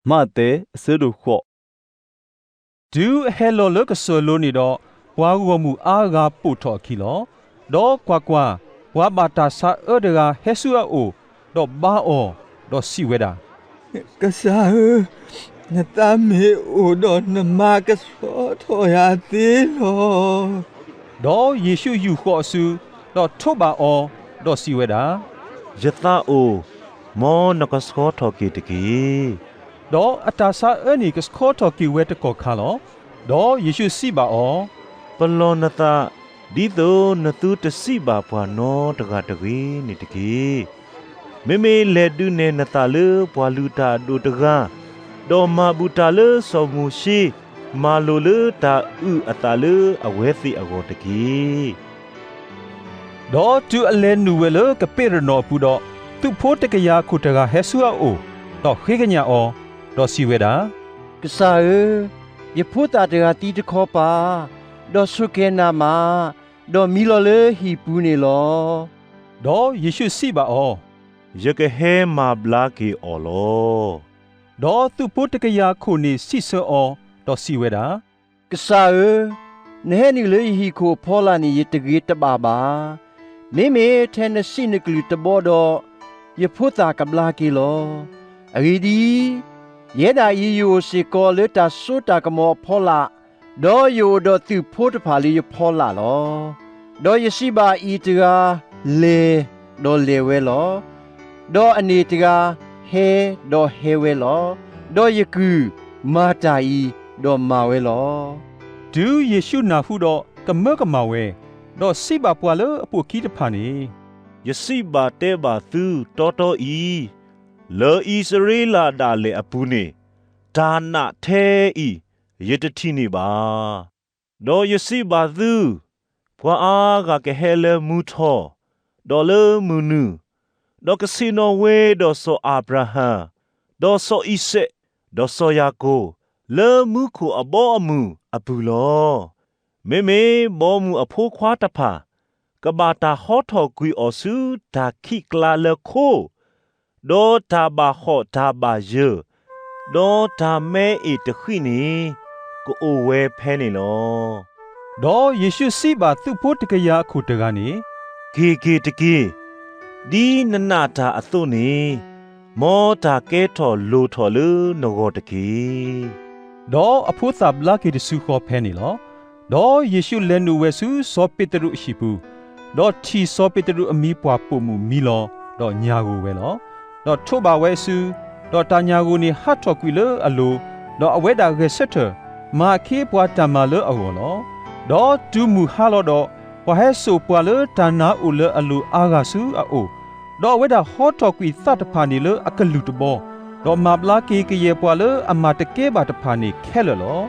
မးသဲ အဆၢဒိၣ်ဃိး. တုၤအဟဲလီၤလၢကစၢၢ်လိၤန့ၣ်ဒီး, ပှၤဂီၢ်မုၢ်အါဂၤပိာ်ထီၣ်အခံလီၤ. ဒီးကွၢ်ကွၢ်, ပှၤဘၣ်တၢ်ဆါအၢတဂၤဟဲဆူအအိၣ်, ဒီးဘါအီၤ, ဒီးစံးဝဲဒၣ်, ကစၢ်ဧၢ, နသးမ့ၢ်အိၣ်ဒီးနမၤကဆှီထီၣ်ယၤသ့လီၤ. ဒီးယ့ၣ်ၡူးယူာ်ဃီၤအစု, ဒီးထိးဘၣ်အီၤ, ဒီးစံးဝဲဒၣ်, ယသးအိၣ်, မ်နကဆှီထီၣ်က့ၤတက့ၢ်. ဒီးအတၢ်ဆါအၢန့ၣ်ကဆှီထီၣ်က့ၤဝဲတကီၢ်ခါလီၤ. ဒီးယ့ၣ်ၡူးစံးဘၣ်အီၤ, ပလီၢ်နသး, ဒ်သိးနသုတစံးဘၣ်ပှၤနီတဂၤတဂ့ၤန့ၣ်တက့ၢ်. မ့မ့ၢ်လဲၤဒုးနဲၣ်နသးလၢပှၤလုၢ်တၢ်အဒိၣ်တဂၤ, ဒီးမၤဘူၣ်တၢ်လၢစီၤမိၤၡ့, မၤလိာ်လၢတၢ်အုၣ်အသးလၢအဝဲသ့ၣ်အဂီၢ်တက့ၢ်. ဒီးတုၤအလဲၤနုာ်ဝဲလၢကပ့းရနီၣ်အပူၤဒီး, သုးဖိတကယၤခိၣ်တဂၤဟဲဆူအအိၣ်, ဒီးဃ့ကညးအီၤ, ဒီးစံးဝဲဒၣ်, ကစၢ်ဧၢ, ယဖိသၣ်တဂၤသံတခီပၤ, ဒီးဆိၣ်ကဲၤနးမး, ဒီးမံလီၤလၢဟံၣ်ပူၤန့ၣ်လီၤ. ဒီးယ့ၣ်ၡူးစံးဘၣ်အီၤ, ယကဟဲမၤဘျါက့ၤအီၤလီၤ. ဒီးသုးဖိတကယၤခိၣ်န့ၣ်စံးဆၢအီၤ, ဒီးစံးဝဲဒၣ်, ကစၢ်ဧၢ, နဟဲနုာ်လၢယဟံၣ်ခိၣ်အဖီလာ်န့ၣ် ယတဂ့ၤတဘၣ်ဘၣ်. မ့မ့ၢ်ထဲနစံးနကလုၢ်တဘီဒီး, ယဖိသၣ်ကဘျါက့ၤလီၤ. အဂ့ၢ်ဒ်အံၤ, ယဲဒၣ်အံၤယအိၣ်စ့ၢ်ကီးလၢတၢ်စိတၢ်ကမီၤအဖီလာ်, ဒီးယအိၣ်ဒီးသုးဖိတဖၣ်လၢယဖီလာ်လီၤ. ဒီးယစံးဘၣ်အံၤတဂၤ, လဲၤ, ဒီးလဲၤဝဲလီၤ. ဒီးအန့ၣ်တဂၤ, ဟဲ, ဒီးဟဲဝဲလီၤ. ဒီးယကုၢ်, မၤတၢ်အံၤ, ဒီးမၤဝဲလီၤ. တုၤယ့ၣ်ၡူးနၢ်ဟူဒီးကမၢကမၣ်ဝဲ, ဒီးစံးဘၣ်ပှၤလၢအပိာ်ခံတဖၣ်န့ၣ်, ယစံးဘၣ်တဲဘၣ်သုတီတီအံၤ, လၢအံၣ်စရ့လးဒၣ်လဲာ်အပူၤန့ၣ်, တၢ်နာ်ထဲအံၤယတထံၣ်န့ၢ်ဘၣ်. ဒီးယစံးဘၣ်သု, ပှၤအါဂၤကဟဲလၢမုၢ်ထီၣ်, ဒီးလၢမုၢ်နုာ်, ဒီးကဆ့ၣ်နီၤဝဲဒီးစီၤအၤဘြၤဟၣ်, ဒီးစီၤအံၤစဲး, ဒီးစီၤယၤကိာ်, လၢမူခိၣ်အဘီအမုၢ်အပူၤလီၤ. မ့မ့ၢ်ဘီမုၢ်အဖိခွါတဖၣ်, ကဘၣ်တၢ်ဟီထီၣ်ကွံာ်အီၤဆူတၢ်ခံးကျါလၢခိ, ဒီးတၢ်ဘၣ်ဟီၣ်တၢ်ဘၣ်ယၢၤ, ဒီးတၢ်မၢအ့ၣ်တဃံးန့ၣ်, ကအိၣ်ဝဲဖဲန့ၣ်လီၤ. ဒီးယ့ၣ်ၡူးစံးဘၣ်သုးဖိတကယၤအခိၣ်တဂၤန့ၣ်, က့ၤက့ၤတက့ၢ်, ဒ်နနာ်တၢ်အသိးန့ၣ်, မ်တၢ်ကဲထီၣ်လိၣ်ထီၣ်လၢနဂီၢ်တက့ၢ်. ဒီးအဖိသၣ်ဘျါက့ၤတစုဃီဖဲန့ၣ်လီၤ. ဒီးယ့ၣ်ၡူးလဲၤနုာ်ဝဲဆူစီၤပ့းတရူးအဟံၣ်ပူၤ, ဒီးထံၣ်စီၤပ့းတရူးအမံၤပှၢ်ပိာ်မုၣ်မံလီၤ, ဒီးညၣ်ဂိၢ်ဝဲလီၤ. ဒီးထိးဘၣ်ဝဲအစု, ဒီးတၢ်ညၣ်ဂိၢ်န့ၣ်ဟးထီၣ်ကွံာ်လၢအလိၤ, ဒီးအဝဲဒၣ်ဂဲၤဆၢထၢၣ်, မၤအခ့အပှၤတၢ်မၤလၢအဂီၢ်လီၤ. ဒီးတုၤမုၢ်ဟါလီၤဒီး, ပှၤဟဲစိာ်ပှၤလၢတၢ်နါအိၣ်လၢအလိၤအါဂၤဆူအအိၣ်, ဒီးအဝဲဒၣ်ဟီထီၣ်ကွံာ်သးတဖၣ်န့ၣ်လၢအကလုၢ်တဘီ, ဒီးမၤဘျါက့ၤကယဲၢ်ပှၤလၢအမၤတကဲဘၣ်တဖၣ်န့ၣ်ခဲလၢာ်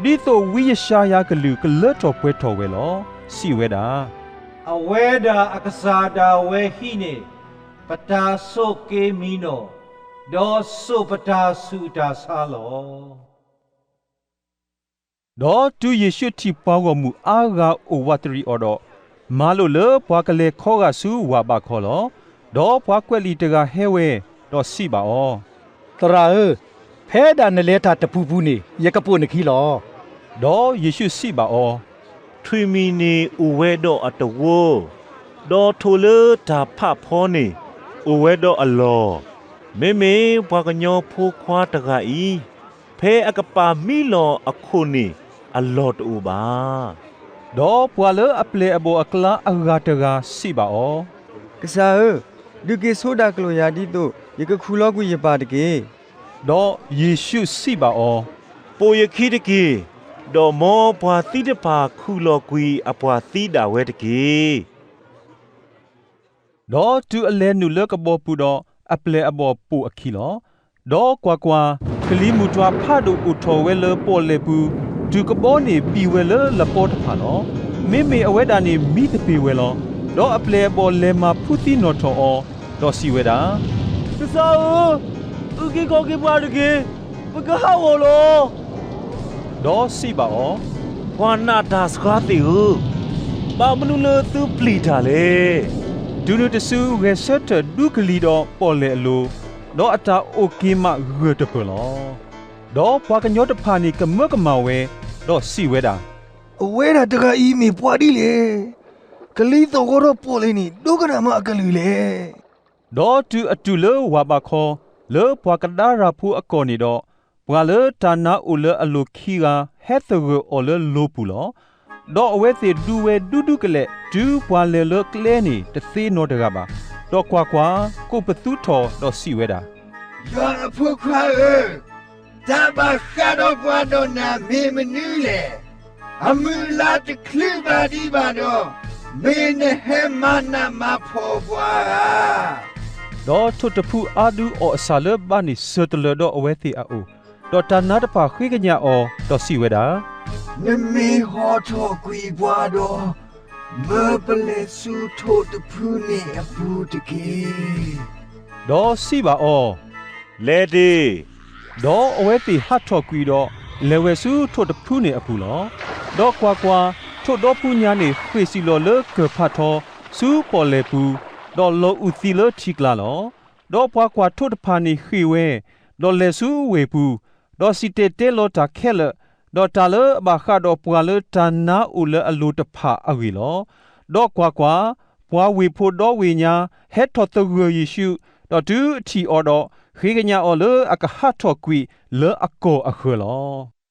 လီၤ. ဒ်သိးဝံယၡါယၤကလုၢ်ကလၢထီၣ်ပှဲၤထီၣ်ဝဲလီၤ. စံးဝဲဒၣ်, အဝဲဒၣ်အကစၢ်ဒၣ်ဝဲဟံးန့ၢ်ပတၢ်ဆိးက့မံနီၣ်, ဒီးစိာ်ပတၢ်ဆူးတၢ်ဆါလီၤ. ဒီးတုၤယ့ၣ်ၡူးထံၣ်ပှၤဂီၢ်မုၢ်အါဂၤအိၣ်ဝးတရံးအီၤဒီး, မၤလိာ်လၢပှၤကလဲၤခီဂာ်ဆူဝၣ်ဘးခီလီၤ. ဒီးပှၤကွဲးလံာ်တဂၤဟဲဝဲ, ဒီးစံးဘၣ်အီၤ, သရၣ်ဧၢ, ဖဲဒၣ်နလဲၤတၢ်တပူၤပူၤန့ၣ် ယကပိာ်နခံလီၤ. ဒီးယ့ၣ်ၡူးစံးဘၣ်အီၤ, ထွံၣ်မံၤန့ၣ်အိၣ်ဝဲဒီးအတဝီ, ဒီးထိၣ်လၢတၢ်ဖးဖီန့ၣ်အိၣ်ဝဲဒီးအလီၢ်, မ့မ့ၢ်ပှၤကညီဖိခွါတဂၤအံၤ, ဖဲအကပာ်မံလီၤအခိၣ်န့ၣ်အလီၢ်တအိၣ်ဘၣ်. ဒီးပှၤလၢအပျဲၢ်အဘီၣ်အကျါအဂၤတဂၤစံးဘၣ်အီၤ, ကစၢ်ဧၢ, ဒုးက့ၤဆိဒၣ်ကျိာ်ယၤဒ်သိးယကခူၣ်လီၤကွံာ်ယပၢ်တက့ၢ်. ဒီးယ့ၣ်ၡူးစံးဘၣ်အီၤ, ပိာ်ယခံတက့ၢ်, ဒီးမ်ပှၤသံတဖၣ်ခူၣ်လီၤကွံာ်အပှၤသံဒၣ်ဝဲတက့ၢ်. ဒီးတုၤအလဲၤနုာ်လၢကဘီပူၤဒီး, အပျဲၢ်အဘီၣ်ပိာ်အခံလီၤ. ဒီးကွၢ်ကွၢ်, ကလံၤမုၢ်တွၤဖးဒိၣ်အိၣ်ထီၣ်ဝဲလၢပီၣ်လဲၣ်ပူၤ, တုၤကဘီန့ၣ်ဘံၣ်ဝဲလၢလပီတဖၣ်လီၤ. မ့မ့ၢ်အဝဲဒၣ်န့ၣ်မံသပ့ၤဝဲလီၤ. ဒီးအပျဲၢ်အဘီၣ်လဲၤမၤဖှူသံနီၣ်ထီၣ်အီၤ, ဒီးစံးဝဲဒၣ်, ကစၢ်ဧၢ, အုၣ်က့ၤခီၣ်က့ၤပှၤတက့ၢ်, ပကဟးဂီၤလီၤ. ဒီးစံးဘၣ်အီၤ, ပှၤနာ်တၢ်စှၤသ့ၣ်ဧၢ, ဘၣ်မနုၤလၢသုပျံၤတၢ်လဲၣ်. တုၤနုၤတစုဂဲၤဆၢထၢၣ်ဒူကလံၤဒီးပီၣ်လဲၣ်အလိၤ, ဒီးအတၢ်အိၣ်က့ၤမးဂၢၢ်တပၢၢ်လီၤ. ဒီးပှၤကညီတဖၣ်န့ၣ်ကမၢကမၣ်ဝဲ, ဒီးစံးဝဲဒၣ်, အဝဲဒၣ်တဂၤအံၤမ့ၢ်ပှၤဒ်လဲၣ်. ကလံၤသီၣ်ဂီၤဒီးပီၣ်လဲၣ်န့ၣ် ဒိကနၣ်မးအကလုၢ်လဲၣ်. ဒီးတုၤအတုၤလၢဝၢ်ဘးခီ, လၢပှၤကဒါရၤဖိအကီၢ်န့ၣ်ဒီး, ပှၤလၢတၢ်နါအိၣ်လၢအလိၤခံဂၤ ဟဲသဂၢၢ်အီၤလၢလိၤပူၤလီၤ. ဒီးအဝဲသ့ၣ်ဒူဝဲဒူဒူကလဲာ် တုၤပှၤလဲၤလၢကျဲန့ၣ် တသ့နီတဂၤဘၣ်. ဒီးကွၢ်ကွၢ်, ကိးပသူထီၣ်ဒီးစံးဝဲဒၣ်, ယွၤအဖိခွါဧၢ, တၢ်ဘၣ်ဃးဒီးပှၤဒီးနၤမ့ၢ်မနုၤလဲၣ်. အမုၢ်အလါတချုးဘၣ်ဒံးဘၣ်ဒီး, မ့ၢ်နဟဲမၤနးမၤဖှီၣ်ပှၤဧါ. ဒီးထိၣ်တဖုအါဒုအီၣ်အဆၣ်လၢဘါန့ၣ် စၢၤတလၢာ်ဒီးအဝဲသ့ၣ်အအိၣ်, ဒီးတၢ်နါတဖၣ်ဃ့ကညးအီၤ, ဒီးစံးဝဲဒၣ်, နမ့ၢ်ဟီထီၣ်ကွံာ်ပှၤဒီး, မၢပလဲၤဆူထိၣ်တဖုန့ၣ်အပူၤတက့ၢ်. ဒီးစံးဘၣ်အီၤ, လဲၤတ့ၢ်. ဒီးအဝဲသ့ၣ်ဟးထီၣ်ကွံာ်ဒီး, လဲၤဝဲဆူထိၣ်တဖုန့ၣ်အပူၤလီၤ. ဒီးကွၢ်ကွၢ်, ထိၣ်ဒီဖှူညါန့ၣ် ဃ့ၢ်စံၣ်လီၤလၢကၢၢ်ဖးထီ ဆူပီၣ်လဲၣ်ပူၤ, ဒီးလီၤအုၣ်သံလၢထံကျါလီၤ. ဒီးပှၤကွၢ်ထိၣ်တဖၣ်န့ၣ်ဃ့ၢ်ဝဲ, ဒီးလဲၤဆူဝ့ၢ်ပူၤ, ဒီးစံၣ်တဲၤတဲလီၤတၢ်ခဲလၢာ်, ဒီးတၢ်လၢအဘၣ်ဃးဒီးပှၤလၢတၢ်နါအိၣ်လၢအလိၤတဖၣ်အဂ့ၢ်လီၤ. ဒီးကွၢ်ကွၢ်, ပှၤဝ့ၢ်ဖိဒီဝ့ၢ်ညါ ဟဲထီၣ်သဂၢၢ်ယ့ၣ်ၡူး, ဒီးတုၤအထံၣ်အီၤဒီး, ဃ့ကညးအီၤလၢအကဟးထီၣ်ကွံာ်လၢအကီၢ်အဃၢၤလီၤ.